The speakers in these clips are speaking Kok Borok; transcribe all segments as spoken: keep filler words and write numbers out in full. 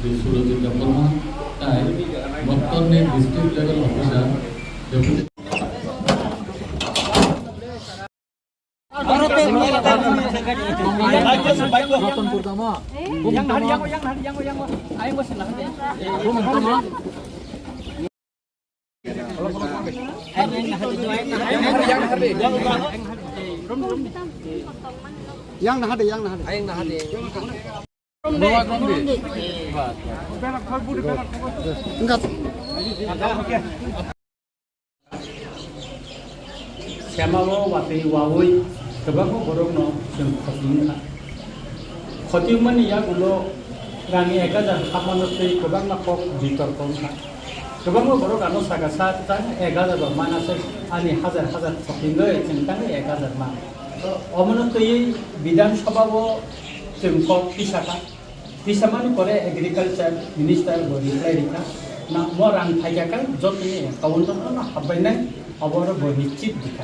Shri Surajit Debbarma, tai boktorni district level officer, deputy. Yang nah de, yang nah de. Sema o watwi wawi kwbangma borokno chwng khoti wngkha. Khoti wngmani yagulo rangni ek hajar hapmano twi kwbangma kok bitorko wngkha. Kwbangma borok ano saka sa tang ek hajar ba mana se ani hajar hajar khoti wngwi chwng tang ek hajar man. Omono twiwi Bidhan Sabha o chwng kok tisaka. Tisamani pore agriculture minister bo reply rikha, na mo rang phaikha khe jotoni account o no habbainai, abo oro bo nischit rikha.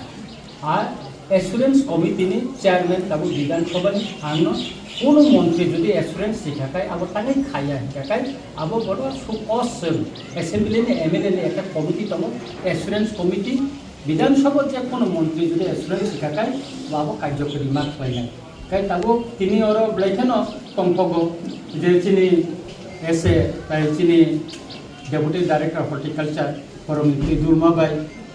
A assurance committee ni chairman tabuk Bidhan Sabha ni ang no kuno montri jodi assurance rikha khai abo tangwi khaiya hinkha khai abo bono sukos chwng assembly ni M L A ni ekta committee tongo, assurance committee, Bidhan Sabha je kuno montri jodi assurance rikha khai bo abo karjokori ma khlainai. Khe tabuk tini oro belai kheno tongthogo je chini S A bai chini Deputy Director Horticulture, borokni twi dulma bai,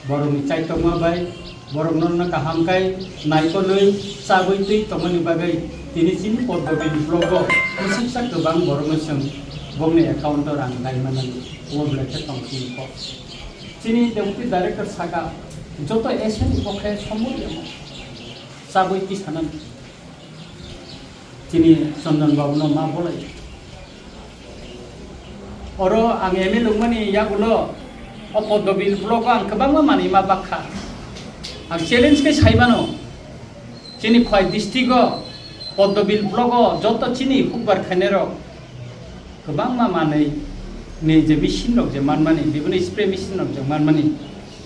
borokni chaitokma bai, borokno no kaham khai naikolwi chabwi twi tongmani bagwi tini chini Poddobil block o bwswksa kwbang borokno chwng bokni account o rang dai manani, omo belai khe tongthokni kok. Chini Deputy Director saka joto S A ni bokhe somoi amo chabwi twi sanani. Chini Chondon Babu no ma bolai. Oro ang M L A wngmani yagulo o Poddobil block o ang kwbangma manwi ma bakha. Ang challenge khe sai mano. Chini Khowai district o Poddobil block o joto chini hukbar khainai rok kwbangma manwi ni je machine rok je manmani, bibini spray machine rok je manmani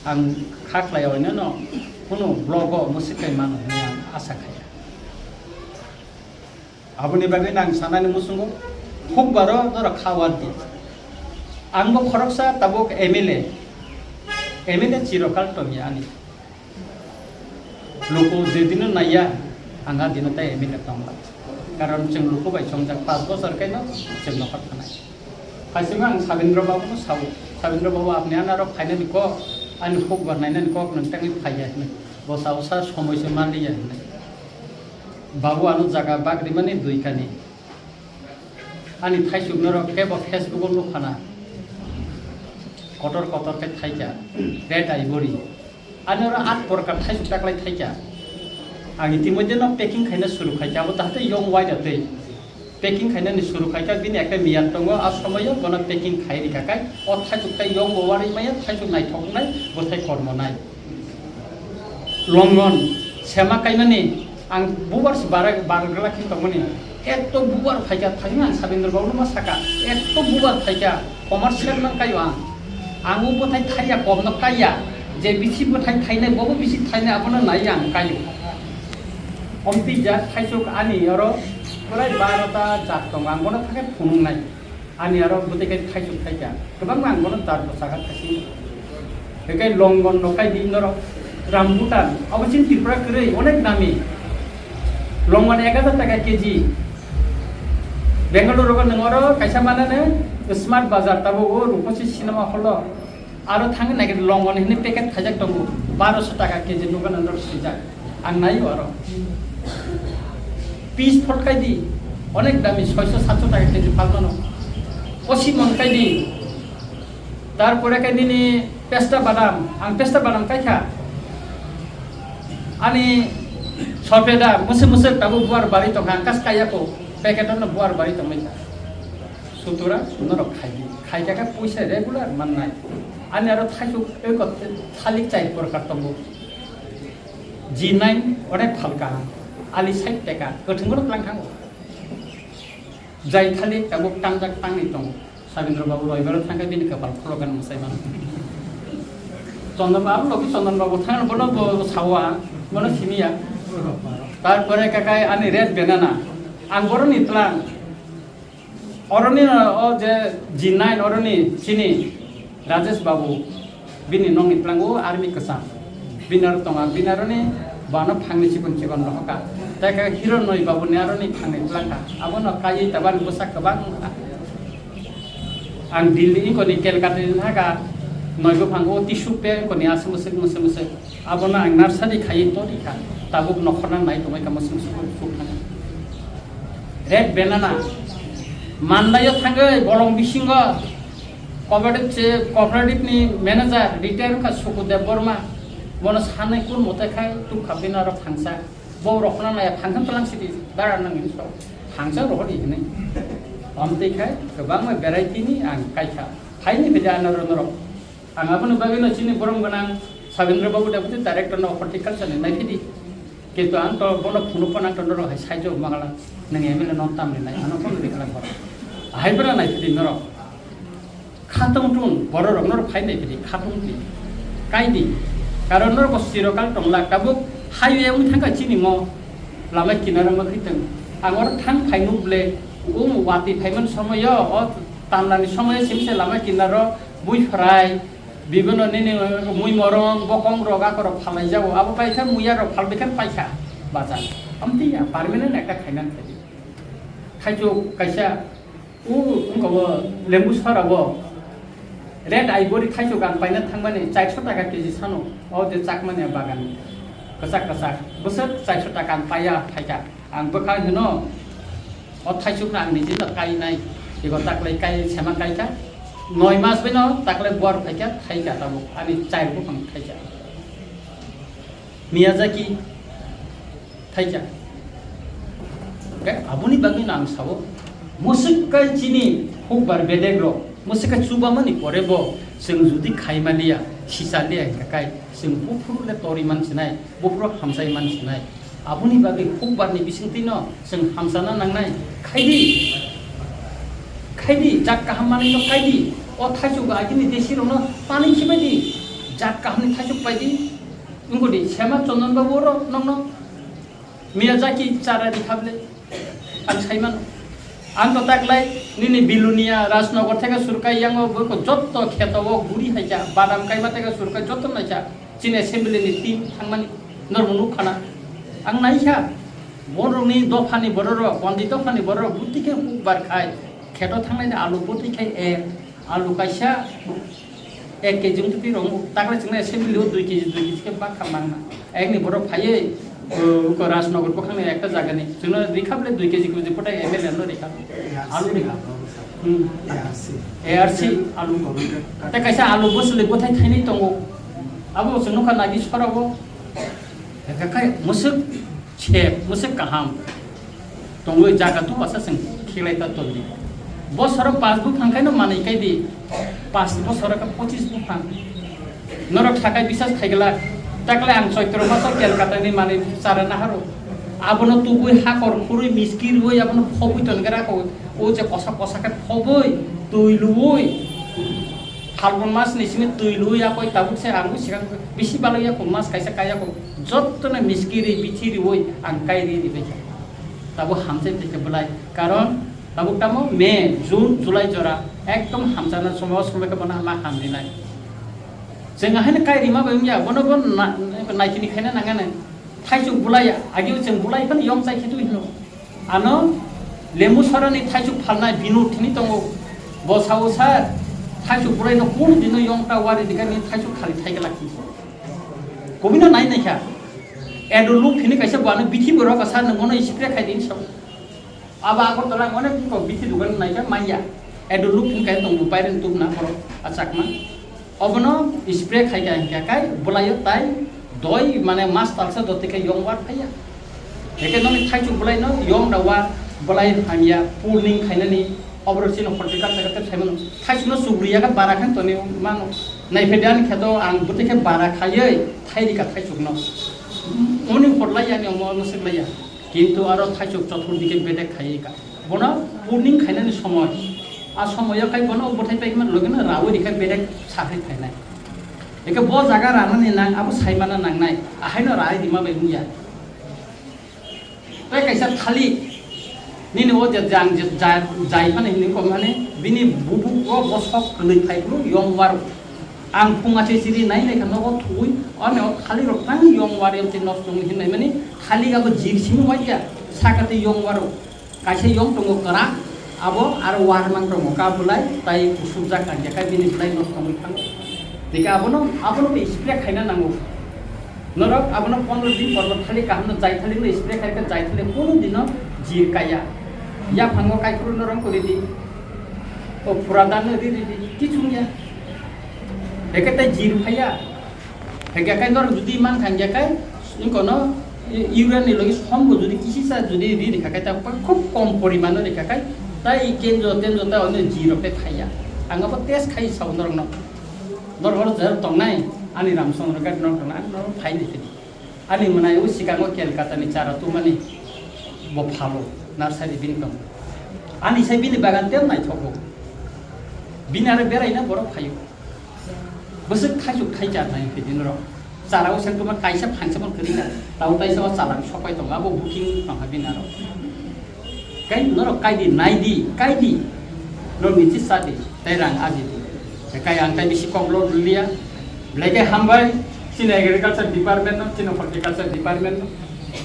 ang kha khlai oinano kuno block o mwswk kai mano hinwi ang asa khaiya. Aboni bagwi nang sanani muchungo hukbaro norok kha war di. Ang bo khoroksa tabuk M L A, M L A chirokal tongya ani. Luku je dino naiya, ang a dino tai M L A tongla. Karon chwng luku bai chongjak pas bochor khe no chwng nokhor thanai. Phaisima ang Sabindra Babu no sao, Sabindra Babu apni anarok phainani kok, ani hukbar nainani kok nwng tangwi phaiya hinwi. Bo sao sa somoi se manliya hinwi. Babu ano jaga bagrimani dui kani. Ani thaisuk norok kebo Facebook o nukha na. Kotor kotor khe thaikha. Red ivory. Ani oro at porkar thaisuk taklai thaikha. Ang itimodhye no packing khaina suru khaikha. Abo tahate yong waida tei. Packing khainani suru khaikha. Bini ekta miyat tongo. A somoyo bono packing khai rikha kai. O thaisuk tai yong bo warwi maya. Thaisuk naithok nai. Bwthai kormo nai. Longon sema kaimani ang bubar se bara bara gala khin tongmani. Etto bubar phaikha thangna ang Sabindra Babu no ma saka. Etto bubar phaikha commercial man kayo ang. Ang o bwthai thaiya kom no kaiya. Je bisi bwthai thainai bobo bisi thainai abono nai ang kayo. Omtwi ja thaisuk ani oro prai barota jat tongo ang bono thangkhe phunuknai. Ani aro bwtwi kai thaisuk thaikha. Kwbangma ang bono jar bwsakha thaising. Hinkhe longon no kai di norok. Rambutan, abo chini Tripura kwrwi onek dami. Longon ek hajar taka K G. Bengaluru rogo nwng oro kaisa manane Smart Bazar tabuk o Rukosi cinema hall o. Aro thangwi naikhe longon hinwi packet khaijak tongo, baroso taka K G nukha nang rok swijak. Ang naio aro. Peas phalkai di, onek dami, soiso satso taka K G phalmano. Osi mon kai di. Tarpore khe nini pesta badam, ang pesta badam kaikha. Ani sopheda, mwswk mwswk tabuk buar bari tongkha, ang kas kaiya ko, packet no buar bari tonglaikha. Sutura norok khai di. Khai kha khe puisa regular mannai. Ani aro thaisuk eko thalik chai porkar tongo. G nine onek phalka, ali sait teka, kwthwng bono tlang thango. Jai thalik tabuk tangjak tangni tongo. Sabindra Babu roibaro thangkhe bini kapal khulokgani mwsai mano. Chondon Babu logi Chondon Babu thang bono bo sawa, bono simiya. Tarpore kakai ani red banana. Ang boroni tlang. Oroni o je G nine oroni chini Rajesh Babu, bini nokni tlango army kwcham. Bini aro tonga, bini aroni bano phangni chikon chikon rohoka. Tei khe Hironoi Babuni aroni phangni tlangka. Abono kaiwi tabani bwsa kwbang wngkha. Ang Delhi inkoni Kolkata ni thaka noi buphango tissue paper koni aswk mwswk mwswk mwswk. Abono ang nursery khaiwi toni kha, tabuk nokhorna nai tongwi kha, mwswk swk swk thangkha. Red banana manlaio thangwi bolong bisingo cooperative che, cooperative ni manager retire wngkha Sukudev Borma, bono sanwi kun mote khai tukha bini aro phangsa. Bo rokhorna naiya phangsa tlang sidi dara nang hinwi sao, phangsa rohor hinwi. Amtwi khai kwbangma variety ni ang kaikha, phaini bidi anaro norok. Ang aboni bagwino chini borom gwnang Sabindra Babu Deputy Director no horticulture ni naiphidi. Kintu ang to bono phunuk phano ang to norok hai saijo mangala, nwng M L A no tamni nai, ano phone riklang bono. Ahai bono naiphidi norok. Khatong tun, bororok norok phai naiphidi, khatong di. Kaidi. Karon norok sirokal tonglak, tabuk highway wng thangkha chini mo. Lama kinaro ma khiteng. Ang oro thang phai nuk ble, um wati phaiman somoyo, o tamlani somoyo simse lama kinaro bui phrai, bibino nini mui morong, bokong rok, ako rok phalai jago. Abo paikha muya rok phalbai khe paikha bacha. Amtwi ya, permanent ekta khainan khaidi. Thaichuk kaisa, u, wngkha bo lembu sora bo. Red ivory thaichuk ang paina thangmani chairso taka keji sano, o je chakmani bagan. Kwchak kwchak, bwswk chairso taka ang paiya phaikha. Ang bwkha hino, o thaichukno ang niji no kainai. Ego taklai kai sema kaikha. Noi mas bino taklai buar phaikha, thaikha tabuk. Ani chair buphang thaikha. Miyazaki thaikha. Khe aboni bagwi no ang sao, mwswk kai chini hukbar bedek rok, mwswk kai chubamani pore bo chwng jodi khaimaliya, sisaliya hwnkha kai chwng buphuru le tori mansinai, buphuru hamsai mansinai. Aboni bagwi hukbarni bisingtwino chwng hamsana nangnai. Khaidi, khaidi, jat kaham manwino khaidi. O thaichuk agini desirokno tani khibaidi, jat kahamni thaichuk paidi. Wngkudi, sema Chondon Babu oro nokno Miyazaki chara di khable. Ang saimano. Ang to taklai nini Bilonia, Rajnagar theke surkai yango bwko jotto kheto o guri haikha, badam kaiba theke surkai jotto naikha. Chini assembly ni team thangmani normo nukkhana. Ang naikha. Borokni dophani bororok, bondi dophani bororok buti khe hukbar khai. Kheto thangnai alu buti khai e. Alu kaisa ek kg wngtwi rong, takle chwngno assembly o dui kg, dui kg khe bakha mangna. Ekni borok phaiwi, uh, uko Rajnagar bwkhakni ekta jagani. Chwngno rikha bwle dui kg kuji potai M L A no rikha. Alu rikha. Hmm. A R C. A R C alu. Tei kaisa alu bwswlwi bwthai thainwi tongo. Abo chwng nukha nagi sorabo. Ekha khai mwswk sep, mwswk kaham. Tongwi jaga tu asa chwng khilai ta tongdi. Bosoro pas buphang khaino manwi kai di. Pas bosoro khe pochis buphang. Norok sakai bisas thaiglak. Takle ang Choitro maso Kolkata ni manwi chara naharo. Abono tubui hakor khurui miski rui abono phobui tongkhe rako. O je kosa kosa khe phobui, twi luui. Phalgun mas ni simi twi luui yakoi tabuk se ang sikang bisi balai yakung mas kaisa kai yakung. Jotto no miski ri bithi riui ang kai ri ribai kha. Tabuk hamsai phaikha bwlai. Karon tabuk tamo May, June, July jora ekdom hamsana somo somo khe bono ma hamrinai. Chwng ahaino kai rima bai wngya, bono bo na-, naikini khaina nangani. Thaichuk bwlai, ageo chwng bwlai phano yong chai khe twi hino. Ano lembu sorani thaichuk phalnai binu thini tongo. Bo sao, "Sir, thaichuk bwlaino kunu dino yong ta wari dikha ni thaichuk khali thai glak khe." Kobino nai naikha. Edo luk phini kaisa bo ano bithi borok asa nang bono spray khai din sao. Abo Agartala ang onek bukok bithi dugan naikha manya. Edo luk phini kaisa tong bo pairen tubna borok achakma. Obono spray khai kha hingkha kai bwlaio tai doi mane mas talsa doti khe yong war phaiya. Heke noni thaichuk bwlaino yong da war bwlai hamya pulning khainani Oborok chini horticulture khe saimano. Thaisukno chukriya khe bara khe toni mano. Naiphedi ani kheto ang bwtwi khe bara khaiwi thairika thaisukno. Oni horlaiya ani omo omo siklaiya. Kintu aro thaisuk chothur dike bedek khaiwi ka. Bono pruning khainani somoy. A somoyo khai bono bwthai paimani logino rawi rikha bedek sakhai khainai. Eke bo jaga ranani nang abo saimana nangnai. Ahaino rai rima bai wngya. Tei kaisa thalik, nini o je jang je ja-, jai phano hinwi kok mani, bini bubuk o bosok kwlwi phai phuru yong waro. Ang phung achai chiri nai nai kha nogo thugui, o ne o thalik rok tang yong wari tei nosto wngwi hinwi mani, thalik abo jir simi waikya, saka tei yong waro. Kaisa yong tongo kwrak, abo aro warmang tongo ka bwlai, tai kusubjak kangya khe bini bwlai nosto wngwi thango. Tei abono, abono bo spray khaina nango. Norok abono pondro din porbo thalik kaham no jai thalik no spray khai khe jai thalik kono dino jir kaya. Yaphango kaikhuru norok kori di. O phura dan no ri ri di, kichung ya. Eke tai jir phaya. Hingke kai norok jodi man kha hingke kai, wngkono urea ni logi sombo jodi kisisa jodi ri rikha kai, ta khub kom porimano rikha kai, tai kenjo tenjo ta ono jir rok tai phaiya. Ang abo test khai sao norok no. Norok oro jer tongnai, ani Ramchandra Ghat norok tongnai, ang norok phai ni phidi. Ani mwnai o sikango Kolkata ni chara tumani bo phalo, nursery bini tong. Ani sai bini bagan tem naithogo. Bini aro beraina borok phaio. Bwswk thaisuk thaichar nai phidi norok. Chara o sengkuma kaisa phansa man kwrwi na. Tao taisa o chala sopai tongo. Abo booking tongkha bini aro. Kai norok kai di, nai di, kai di. Norok ni chisa di, tei rang aji di. Kai ang tai bisi kok lo liya. Belai khe hambai, chini agriculture department no, chini horticulture department no.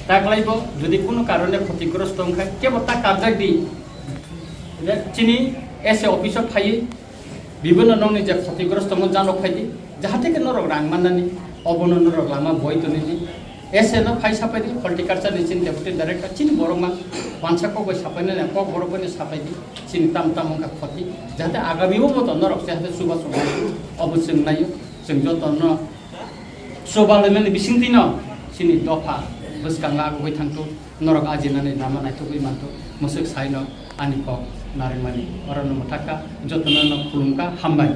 Taklai bo, jodi kuno karone khotigrosto wngkha, kebo ta kabjak di. Chini S A office o phaiwi, Bibino nokni je khotigrosto tongmo janok phaidi, jahate khe norok rang mannani, obono norok lama boi tonidi. S A no phai sapaidi, horticulture ni chini deputy director, chini borok mang wansa kok bai sapainani, kok borok bai sapaidi, chini tam tam wngkha khoti, jahate agami o boto norok jahate chuba chuba obo chwng naio, chwng joto no chuba laimani bisingtwi no chini dopha bwskango agugwi thangthok, norok ajinani lama naithogwi manthok, mwswk saino ani kok narwkmani. Orono mwthakha, jotono no khulumkha, hambai.